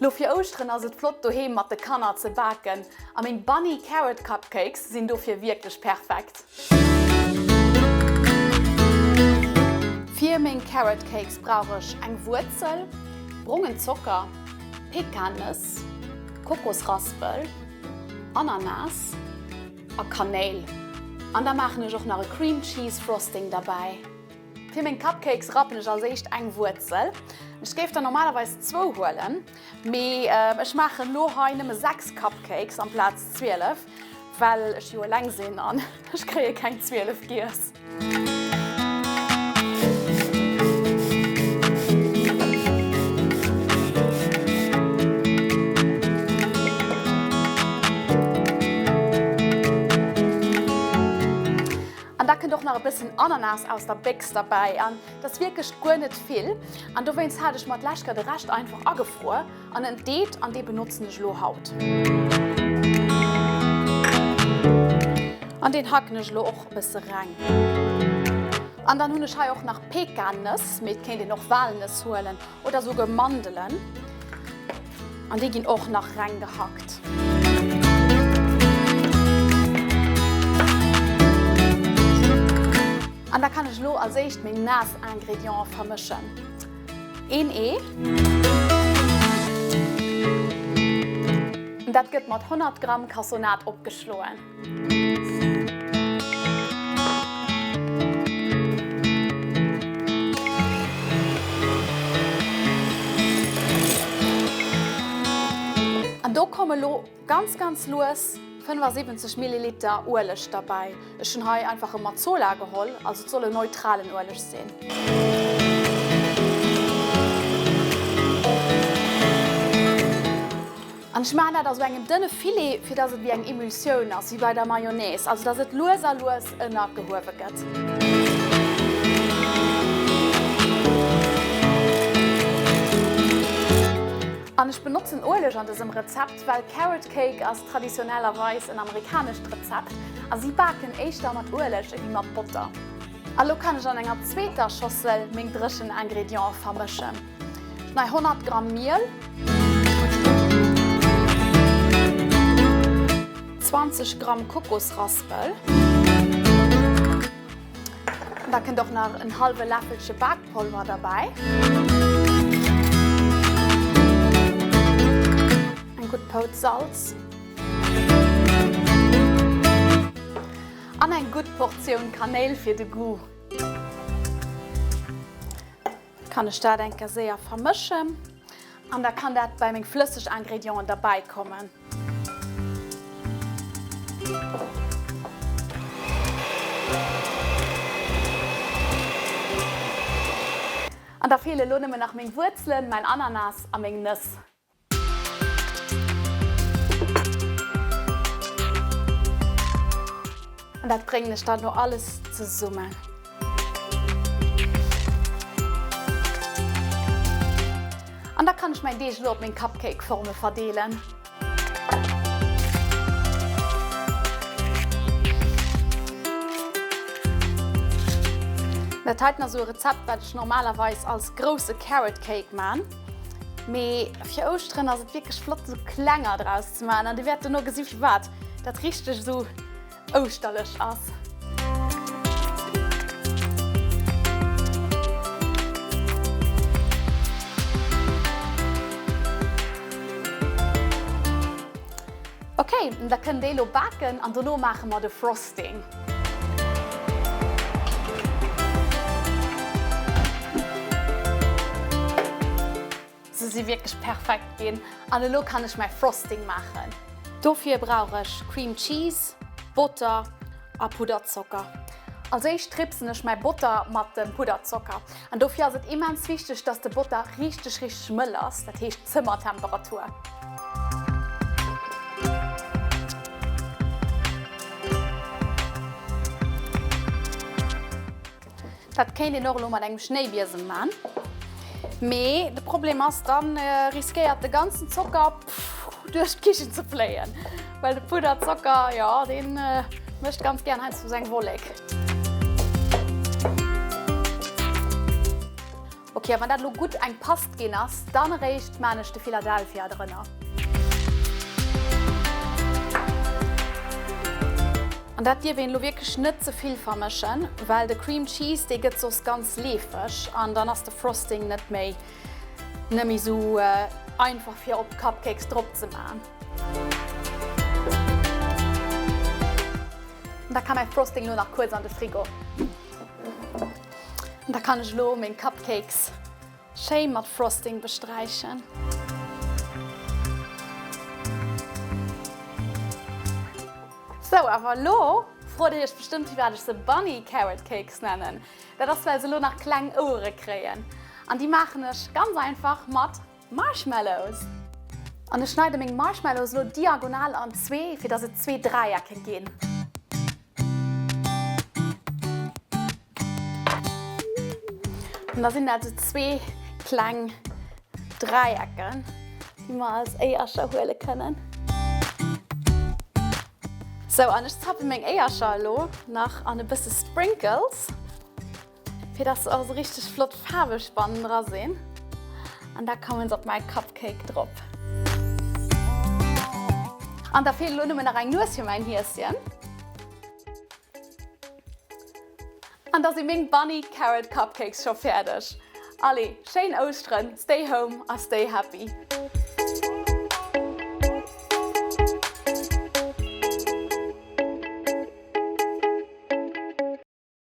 Lo fir Ouschteren ass et flott doheem mat de Kanner ze baken a meng Bunny Carrot Cupcakes sinn dofir wierklech perfekt. Fir meng Carrot Cakes brauch ech eng Wuerzel, brongen Zocker, Pekannëss, Kokosraspel, Ananas a Kanéil. An da maachen ech och nach e Cream Cheese Frosting derbäi. Fir meng Cupcakes rappen ech als éischt eng Wuerzel. Ech géif der normalerweis zwou huelen, mee ech maachen lo hei nëmme 6 Cupcakes amplaz 12, well ech jo eleng sinn an ech kréie keng 12 giess. An da kënnt och nach e bëssen Ananas aus der Béchs derbäi. An dat ass wierklech guer net vill. An dowéinst hat ech mer d'lescht Kéier de Rescht einfach agefruer an entdeet an dee benotzen ech elo haut. An deen hacken ech elo och e bësse reng. An dann hunn ech hei och nach Pekannëss, mee et kéint een och Walnëss huelen oder souguer Mandelen. An déi ginn och nach reng gehackt. An da kann ech elo als éischt meng naass Ingredienten vermëschen. Een Ee. Dat gëtt mat 100 Gramm Cassonade opgeschloen. An do komme lo ganz ganz lues 75 Milliliter Ueleg derbäi. Ech hunn hei einfach e Mazola geholl, also et soll e neutralen Ueleg sinn. An ech maachen dat a sou engem dënne Filet, fir dass et wéi eng Emulsioun ass, wéi bei der Mayonnaise, also dass et lues a lues ënnergehuewe gëtt. An ech benotzen Ueleg an dësem Rezept, well Carrot Cake ass traditionellerweis en amerikanescht Rezept a si baken éischter mat Ueleg ewéi mat Botter. A lo kann ech an enger zweeter Schossel meng dréchen Ingredienten vermëschen. Nei 100 Gramm Miel. 20 Gramm Kokosraspel. Da kënnt och nach en hallwe Läffelche Bakpolver derbäi. Eng gutt Pouz Salz. An eng gutt Portioun Kanéil fir de Goût. Kann ech dat eng Kéier séier vermëschen an da kann dat bei meng flësseg Ingredienten derbäi kommen. An da feele lo nëmmen nach meng Wuerzelen, mäin Ananas a meng Nëss. An dat bréngen ech dann lo alles zesummen. An da kann ech mäin Deeg lo op meng Cupcake-Forme verdeelen. Dat heiten ass esou e Rezept, wat ech normalerweis als grousse Carrot Cake man. Mee fir Ouschteren ass et wierklech flott esou klenger draus ze maachen an dir wäert dono gesi firwat dat richteg esou ouschterlech ass. Ok, da kënnt déi elo baken an dono maache mer de Frosting. Se si wierklech perfekt ginn an elo kann ech mäi Frosting maachen. Dofir brauch ech Cream Cheese, Botter a Pudderzocker. Als éischt dripsen ech mäi Botter mat dem Pudderzocker an dofir ass et immens wichteg, dass de Botter richteg richteg mëll ass, dat heescht Zëmmertemperatur. Dat kéint een och elo mat engem Schnéibiesem man, mee de Problem ass, dann riskéiert de ganzen Zocker duerch d'Kichen ze fléien, well de Pudderzocker, jo, dee mécht ganz gären heiansdo seng Wollek. Ok, Ok, a wann dat elo gutt eng Past ginn ass, dann eréischt maan ech de Philadelphia drënner. An dat dierf een elo wierklech net ze vill vermëschen, well de Cream Cheese dee gëtt soss ganz leefeg an dann ass de Frosting net méi net méi sou einfach fir op d'Cupcakes drop ze maan. An da ka mäi Frosting elo nach kuerz an de Frigo. An da kann ech elo meng Cupcakes schéi mat Frosting besträichen. Sou, awer elo frot dir iech bestëmmt firwat ech se Bunny Carrot Cakes nennen. Dat ass well se elo nach kleng Ouere kréien. An déi maachen ech ganz einfach mat Marshmallows! An ech schneide meng Marshmallows elo diagonal an zwee, fir dass et zwee Dräiecken ginn. An da sinn dat esou zwee kleng Dräiecken, déi mer als Éiercher huele kënnen. Sou, an ech zappe meng Éiercher elo nach an e bësse Sprinkles. Fir dass se och esou richteg flott faarweg bannen dra sinn. An da kommen se op mäi Cupcake drop. An da feelt elo nëmmen nach eng Nues fir mäin Hieschen. An da si meng Bunny Carrot Cupcakes scho fäerdeg. Allez, schéin Ouschteren, stay home a stay happy!